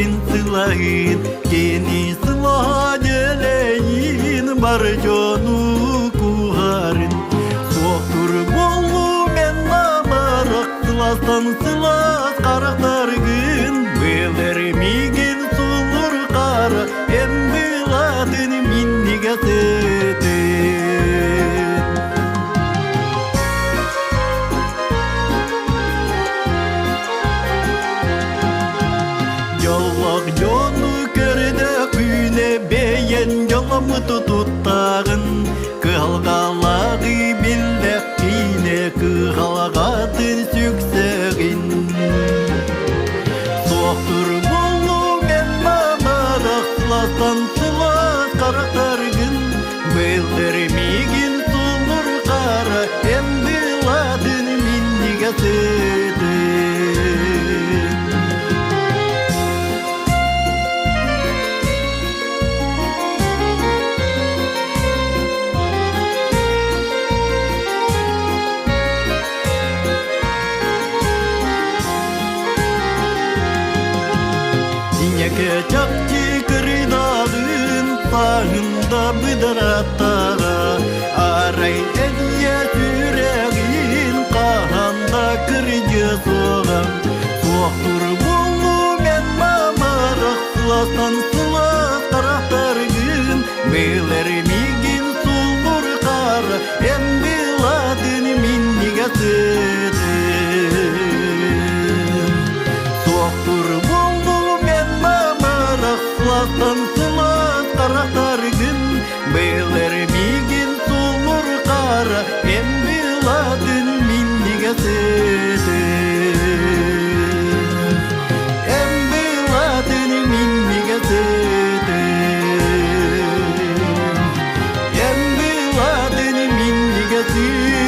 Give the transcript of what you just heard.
мигин сылаһын, кини сылаһа дьэлэйин бар дьону куһарын. Суохтур буоллум эн намарах сыластан сылаас харахтаргын, Былыр мигин сулур хара, эн былатын миннигэ сытын. Дьоллоох дьону көрдөхпүнэ бэйэн дьоломмуту туттаҕын, кыһалҕалааҕы биллэххинэ кыһалҕатын сүксэҕин. Суохтур буоллуҥ эн мамарах сыластан сылаас харахтаргын, Былыр миигин сулур хара эн былатын минньигэс сытын. Инньэкэ чахчы кырыдаҕын сааһында быдараттаҕа арай элиэ сүрэҕин хаһан да кырдьыа суоҕа суохтур буоллум эн мамарах сыластан сылаас харахтаргын Мылар мигин суллур хара эн былатын миннигэ сытын. Суохтур буоллум эн мамарах сыластан сылаас харахтаргын Мылар мигин суллур хара эн былатын миннигэ сытын. Эн былатын миннигэ сытын. Эн былатын миннигэ сытын.